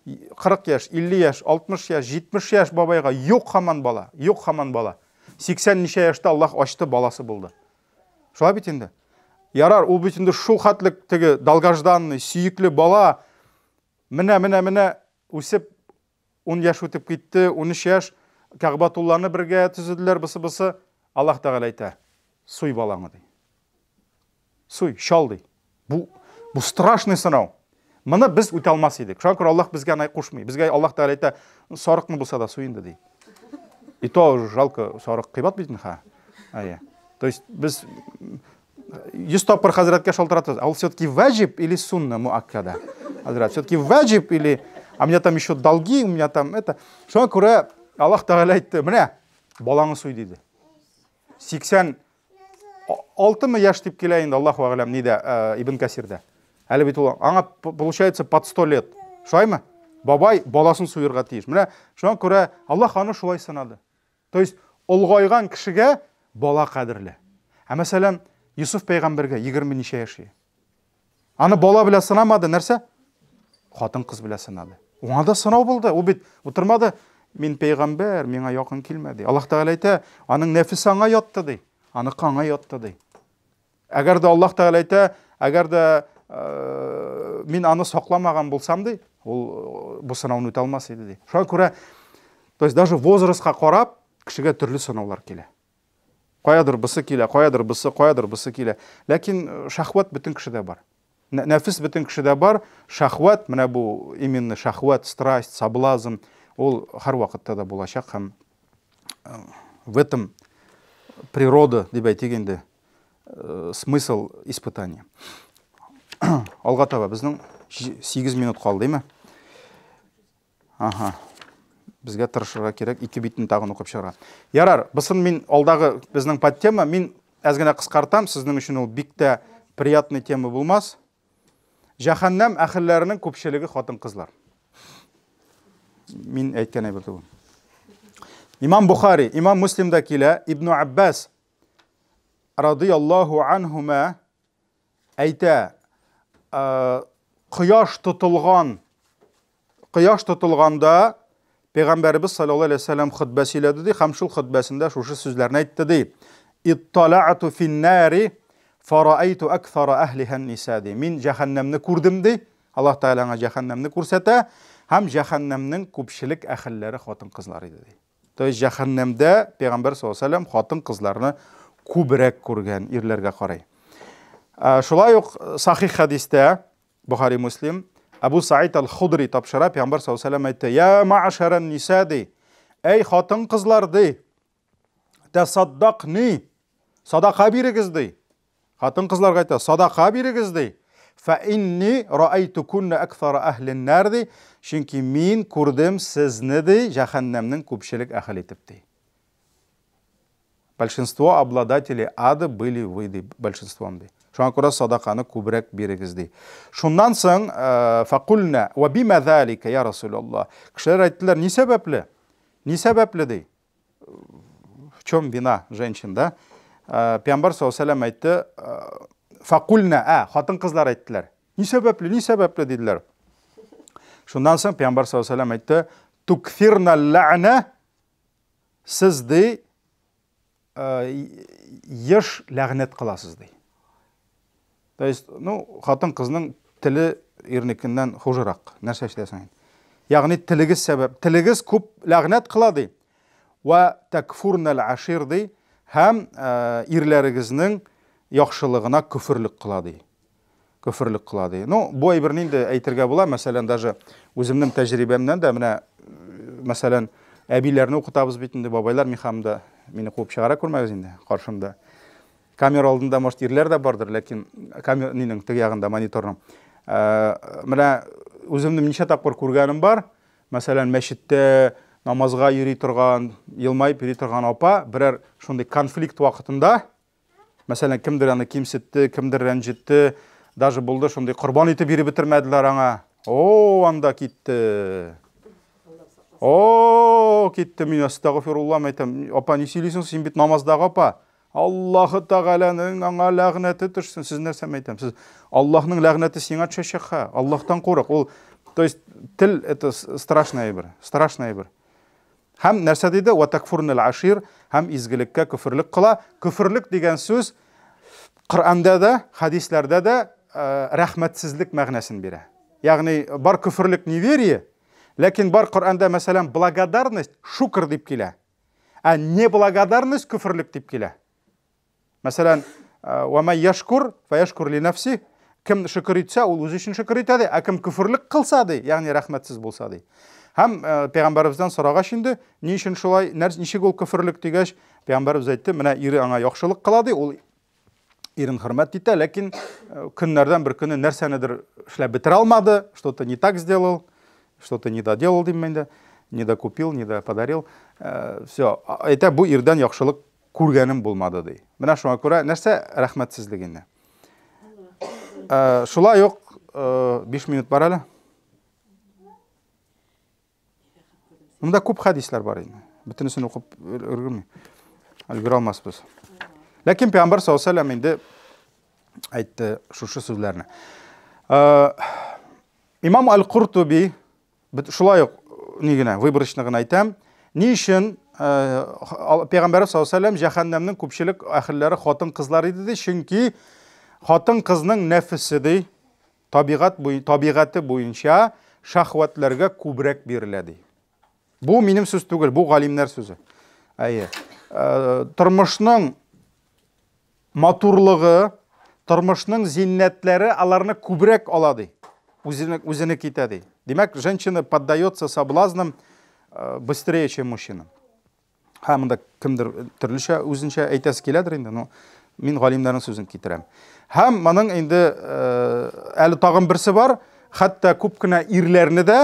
[SPEAKER 1] 40 яшь, 50 яшь, 60 яшь, 70 яшь бабайга юк һаман бала, юк һаман бала. 80 ничә яшьтә Аллаһ ачты, баласы булды. Шулай бит инде. Ярар, ул бит инде шул хәтлек теге долгожданный, сөекле бала. Менә, менә, менә үсеп 10 яшь үтеп китте, 13 яшь Кәгъбатулланы бергә төзеделәр, бысы-бысы. Аллаһ Тәгалә әйтә, суй балаңны ди. Суй, чал ди. Бу бу страшный сынау. Моны без үтә алмас идек. Шуңа күрә Аллаһ безгә аны кушмый. Безгә Аллаһ Тәгалә әйтә, сарыкны булса да суй инде ди. И то жалко, сарык кыйбат бит ха. Әйе. То есть без 100 тапкыр хәзрәткә шалтыратабыз. А ул все-таки ваҗиб или сунна муаккада? Хәзрәт, все-таки ваҗиб или а у меня там еще долги, у меня там это. Шуңа күрә Аллаһ Тәгалә әйтте, менә балаңны суй диде. 80 алтымы яшь дип килә инде, Аллаһу әгъләм, нидә, Ибн Касирдә. Әле бит ул аңа получается под 100 лет. Шулаймы? Бабай баласын суерга тиеш. Менә шуңа күрә Аллаһ аны шулай сынады. То есть олгайган кешегә бала кадерле. Ә мәсәлән, Юсуф пәйгамбәргә 20 ничә яши. Аны бала белән сынамады, нәрсә? Хатын-кыз белән сынады. Уңа да сынау булды. Ул бит утырмады. Мин пәйгамбәр, миңа якын килмә ди. Аллаһ Тәгалә әйтә, аның нәфесе аңа ятты ди. Аныкы аңа ятты ди. Әгәр дә Аллаһ Тәгалә әйтә, әгәр дә мин аны сакламаган булсам ди, ул бу сынауны үтә алмас иде ди. Шуңа күрә, то есть даже возрастка карап, кешегә төрле сынаулар килә. Каядыр бысы килә, каядыр бысы, каядыр бысы килә. Ләкин шәһвәт бөтен кешедә бар. Нәфес бөтен кешедә бар. Шәһвәт, менә бу именно шәһвәт, страсть, соблазн, ул һәрвакытта да булачак һәм в этом природа дип әйтик инде, смысл испытания. Алга таба безнең 8 минут калды, димме? Ага. Безгә тырышырга кирәк, ике битен тагын укып чыгарга. Ярар, бусын мин алдагы безнең подтема, мин әз генә кыскартам, сезнең өчен ул бик тә приятный тема булмас. Җәһәннәм әһелләренең күпчелеге хатын-кызлар. Мин әйткән әйбер түгел. Имам Бухари, Имам Муслимда килә, Ибн Аббас радияллаһу анһума әйтә, кояш тотылган, кояш тотылганда Пәйгамбәребез саллаллаһу алейһи вәсәлләм хөтбә сөйләде ди һәм шул хөтбәсендә шушы сүзләрне әйтте ди. Иттала'ту фин-нари фараайту аксара әһлиһа ниса ди. Мин җәһәннәмне күрдем ди. Аллаһ Тәгалә аңа җәһәннәмне күрсәтә һәм җәһәннәмнең күпчелек әһелләре хатын-кызлар иде ди. То есть җәһәннәмдә Пәйгамбәр саллаллаһу алейһи вәсәлләм хатын-кызларны күбрәк күргән ирләргә карый. Шулай ук сахих хәдистә Бухари Муслим Абу Саид аль-Худри тапшыра, Пәйгамбәр саллаллаһу алейһи вәсәлләм әйтте: "Я ма'шаран ниса" ди. Әй хатын-кызлар ди. Тасаддакни. Садака бирегез ди. Хатын-кызларга әйтә, садака бирегез ди. Фа инни раайтукунна аксара әһлин нар ди. Чөнки мин күрдем сезне ди, җәһәннәмнең күпчелек әһел итеп ди. Большинство обладателей ада были вы ди, большинством ди. Шуңа күрә садаканы күбрәк бирегез ди. Шуннан соң факульна ва бима залика я Расулаллах. Кешеләр әйттеләр, ни сәбәпле? Ни сәбәпле ди? В чем вина женщин, да? Пәйгамбәр саллаллаһу алейһи әйтте, факульна, ә, хатын-кызлар әйттеләр. Ни сәбәпле, ни сәбәпле диделәр. Шуннан соң Пәйгамбәр саллаллаһу алейһи әйтте, тукфирна лә'на, сез ди, еш ләгънәт кыласыз ди. То есть, ну, хатын-кызның теле ирнекеннән хужырак. Нәрсә эшләсең? Ягъни телегез сәбәп, телегез күп ләгънәт кыла ди. Ва такфурнал ашир ди һәм ирләрегезнең яхшылыгына көферлек кыла ди. Көферлек кыла ди. Ну, бу әйберне инде әйтергә була, мәсәлән, даже үземнең тәҗрибәмнән дә менә мәсәлән, әбиләрне укытабыз бит инде, бабайлар михамда мине куып чыгара күрмәгез инде каршымда. Камера алдында, может, ирләр дә бардыр, ләкин камера нинең теге ягында мониторның. Менә үземнең ничә тапкыр күргәнем бар. Мәсәлән, мәчеттә намазга йөри торган, елмаеп йөри торган апа берәр шундый конфликт вакытында, мәсәлән, кемдер аны кимсетте, кемдер рәнҗетте, даже булды шундый корбан итеп биреп бетермәделәр аңа. О, анда китте. О, китте, мин әстәгъфирулла әйтәм. Апа, ни сөйлисең, син бит намаздагы апа. Аллаһы Тәгаләнең аңа ләгънәте төшсен. Сез нәрсә әйтәм? Сез Аллаһның ләгънәте сиңа төшәчәк ха. Аллаһтан курык. Ул, то есть тел это страшный әйбер, страшный әйбер. Һәм нәрсә диде? Ва такфурнал ашир һәм изгелеккә көферлек кыла. Көферлек дигән сүз Коръәндә дә, хәдисләрдә дә рәхмәтсезлек мәгънәсен бирә. Ягъни бар көферлек неверие, ләкин бар Коръәндә, мәсәлән, благодарность шукр дип килә. Ә неблагодарность көферлек дип килә. Мәсәлән, ва май яшкур, фа яшкур ли нафси, кем шөкер итсә, ул үзе өчен шөкер итә ди, ә кем көферлек кылса ди, ягъни рәхмәтсез булса ди. Һәм пәйгамбәребездән сорагач инде, ни өчен шулай, ничек ул көферлек дигәч, пәйгамбәребез әйтте, менә ире аңа яхшылык кыла ди, ул ирен хөрмәт итә, ләкин көннәрдән бер көне нәрсәнедер эшләп бетерә алмады, что-то не так сделал, что-то не доделал дим инде, не докупил, не доподарил. Все, әйтә, бу ирдән яхшылык күргәнем булмады ди. Менә шуңа күрә нәрсә рәхмәтсезлек инде. Шулай ук 5 минут бар әле. Монда күп хәдисләр бар инде. Бөтенесен укып өлгерми. Өлгерә алмасбыз. Ләкин Пәйгамбәр саллаллаһу алейһи вәсәлләм инде әйтте шушы сүзләрне. Имам Аль-Куртуби шулай ук ни генә выборочно гына әйтәм. Ни өчен Пәйгамбәр саллаллаһу алейһи вәсәлләм җәһәннәмнең күпчелек әһелләре хатын-кызлар иде ди, чөнки хатын-кызның нәфесе ди, Табигать буй, табигате буенча шәһвәтләргә күбрәк бирелә ди. Бу минем сүз түгел, бу галимнәр сүзе. Әйе. Э, тормышның матурлыгы, тормышның зиннәтләре аларны күбрәк ала ди. Үзене, үзене китә ди. Димәк, женщина поддается соблазнам э, быстрее, чем мужчина. Һәм монда кемдер төрлечә үзенчә әйтәсе киләдер инде, но мин галимнәрнең сүзен китерәм. Һәм моның инде әле тагын берсе бар, хәтта күп кенә ирләрне дә,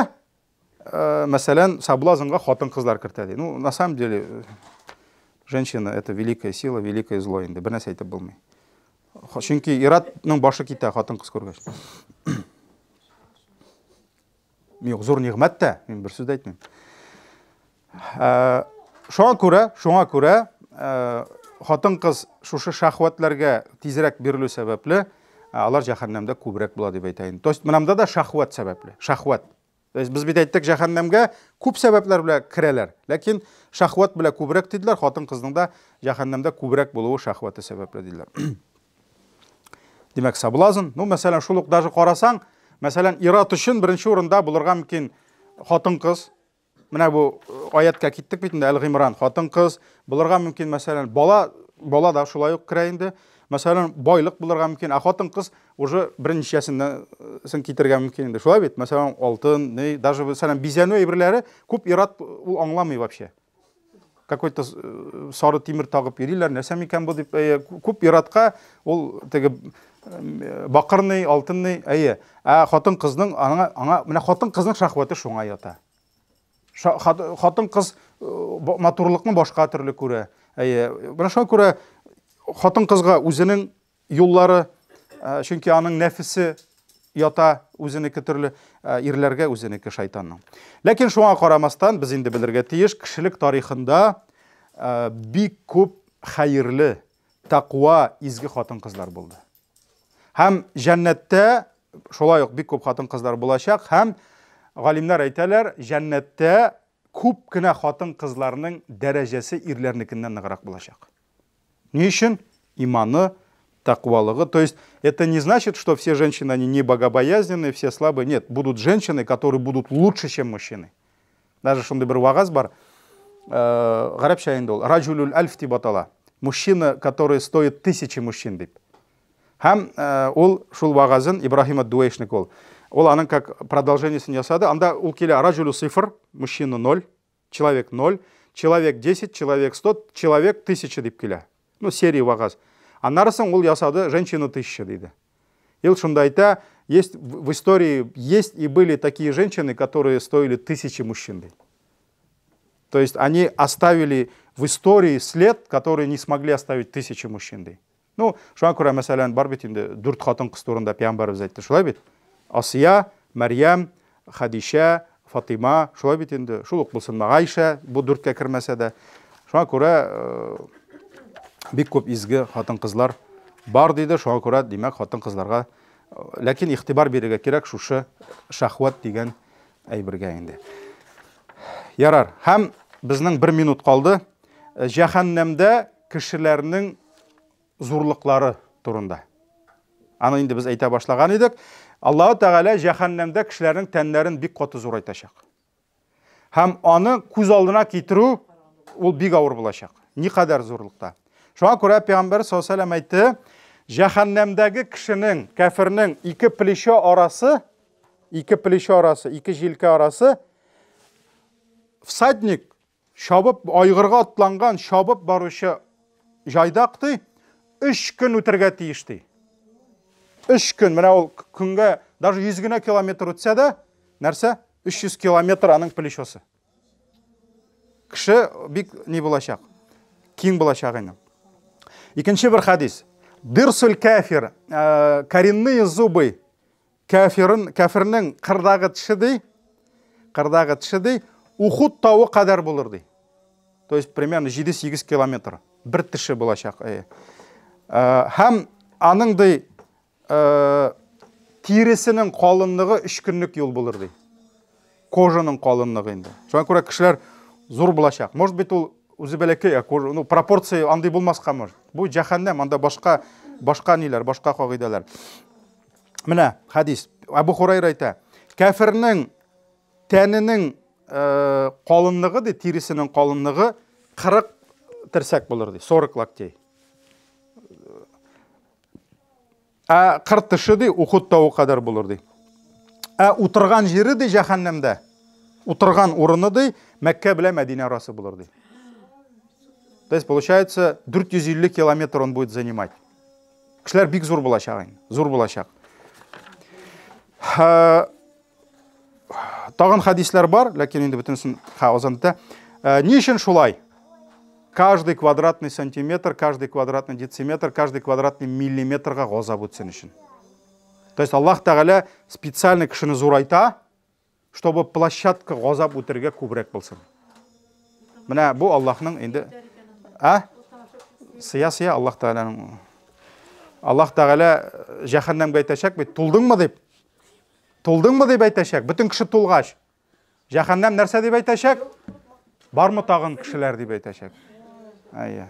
[SPEAKER 1] мәсәлән, соблазнга хатын-кызлар кертә ди. Ну, на самом деле, женщина это великая сила, великое зло инде, бер нәрсә әйтеп булмый. Чөнки ир-атның башы китә хатын-кыз күргәч. Юк, зур нигъмәт тә, мин бер сүз дә әйтмим. Шуңа күрә, шуңа күрә хатын-кыз шушы шәһвәтләргә тизрәк бирелү сәбәпле, алар җәһәннәмдә күбрәк була дип әйтә инде. То есть менә монда да шәһвәт сәбәпле, шәһвәт. То есть без бит әйттек, җәһәннәмгә күп сәбәпләр белән керәләр. Ләкин шәһвәт белән күбрәк диделәр, хатын-кызның да җәһәннәмдә күбрәк булуы шәһвәте сәбәпле диделәр. Димәк, соблазн. Ну, мәсәлән, шул ук даже карасаң, мәсәлән, ир-ат өчен беренче урында булырга мөмкин хатын-кыз. Менә бу аяткә киттек бит инде, Әл-Гыймран, хатын-кыз булырга мөмкин, мәсәлән, бала, бала да шулай ук керә инде. Мәсәлән, байлык булырга мөмкин, ә хатын-кыз уже берничәсеннән соң китергә мөмкин инде. Шулай бит? Мәсәлән, алтын, ни, даже, мәсәлән, бизәнү әйберләре күп ир-ат ул аңламый вообще. Какой-то сары тимер тагып йөриләр, нәрсә микән бу дип, әйе, күп ир-атка ул теге бакырный, алтынный, әйе. Ә хатын-кызның аңа, аңа менә хатын-кызның шәһвәте шуңа ята. Хатын-кыз матурлыкны башка төрле күрә. Әйе, менә шуңа күрә хатын-кызга үзенең юллары, чөнки аның нәфесе ята үзенеке төрле, ирләргә үзенеке шайтанның. Ләкин шуңа карамастан без инде белергә тиеш, кешелек тарихында бик күп хәерле, тәкъва, изге хатын-кызлар булды. Һәм җәннәттә шулай ук бик күп хатын-кызлар булачак һәм галимнәр әйтәләр, җәннәттә күп кенә хатын-кызларның дәрәҗәсе ирләрнекеннән ныграк булачак. Ни өчен? Иманы, тәкъвалыгы. То есть это не значит, что все женщины, они не богобоязненные, все слабые. Нет, будут женщины, которые будут лучше, чем мужчины. Даже шундый бер вагаз бар, гарәпчә инде ул, Раджулюль альф дип атала. Мужчина, который стоит тысячи мужчин дип. Һәм ул шул вагазын Ибраһим ад-Дуэйшник ул. Ул аның как продолжениесен ясады. Анда ул килә раджулю сифр, мужчина 0, человек 0, человек 10, человек 100, человек 1000 дип килә. Ну, серия вагаз. Аннары соң ул ясады женщина 1000 диде. Ил шунда әйтә, есть в истории есть и были такие женщины, которые стоили тысячи мужчин. То есть они оставили в истории след, который не смогли оставить тысячи мужчин. Ну, шуңа күрә, мәсәлән, бар бит инде дүрт хатын-кыз турында пәйгамбәребез әйтте, шулай бит? Асия, Мәрьям, Хадишә, Фатыйма, шулай бит инде, шул ук булсын Гайшә, бу дүрткә кермәсә дә. Шуңа күрә бик күп изге хатын-кызлар бар диде, шуңа күрә, димәк, хатын-кызларга ләкин игътибар бирергә кирәк шушы шәһвәт дигән әйбергә инде. Ярар, һәм безнең бер минут калды. Җәһәннәмдә кешеләрнең зурлыклары турында. Аны инде без әйтә башлаган идек. Аллаһу Тәгалә җәһәннәмдә кешеләрнең тәннәрен бик каты зурайтачак. Һәм аны күз алдына китерү ул бик авыр булачак. Никадәр зурлыкта. Шуңа күрә Пәйгамбәр саллаллаһу алейһи ва әйтте, җәһәннәмдәге кешенең, кәфирнең ике плечо арасы, ике плечо арасы, ике җилкә арасы всадник Чабып, айгырга атланган, чабып баручы җайдак, ди, өч көн үтергә тиеш, ди. Өч көн, менә ул көнгә даже 100 генә километр үтсә дә, нәрсә? 300 километр аның плечосы. Кеше бик ни булачак? Киң булачак инде. Икенче бер хадис. Дирсул кафир, коренные зубы Кәфирын, кәфирнең кырдагы теше ди, кырдагы теше ди, Ухуд тавы кадәр булыр ди. То есть примерно 7-8 километр бер теше булачак. Һәм аның ди тиресенең калынлыгы 3 көнлек юл булыр ди. Кожаның калынлыгы инде. Шуңа күрә кешеләр зур булачак. Может быть, ул үзе бәләкәй, ә кожа, ну, пропорция андый булмаска может. Бу җәһәннәм, анда башка, башка ниләр, башка кагыйдәләр. Менә хадис. Абу Хурайра әйтә. Кәфирнең тәненең э, калынлыгы ди, тиресенең калынлыгы 40 терсәк булыр ди, 40 локтей. Ә 40 теше ди, Ухуд тавы кадәр булыр ди. Ә утырган җире ди җәһәннәмдә. Утырган урыны ди, Мәккә белән Мәдинә арасы булыр ди. То есть получается 450 километр он будет занимать. Кешеләр бик зур булачак инде, зур булачак. Тагын хәдисләр бар, ләкин инде бөтенесен ха азан итә. Ни өчен шулай? Каждый квадратный сантиметр, каждый квадратный дециметр, каждый квадратный миллиметрга газап үтсен өчен. То есть Аллаһ Тәгалә специально кешене зурайта, чтобы площадка газап үтергә күбрәк булсын. Менә бу Аллаһның инде А? Сыя сыя Аллаһ Тәгаләнең. Аллаһ Тәгалә җәһәннәмгә әйтәчәк бит, тулдыңмы дип. Тулдыңмы дип әйтәчәк, бөтен кеше тулгач. Җәһәннәм нәрсә дип әйтәчәк? Бармы тагын кешеләр дип әйтәчәк. Әйе.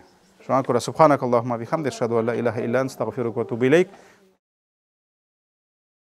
[SPEAKER 1] Шуңа күрә субханакаллаһумма бихамдик, ашһаду ан ла илаһа илля анта, астагфирука ва атубу илейк.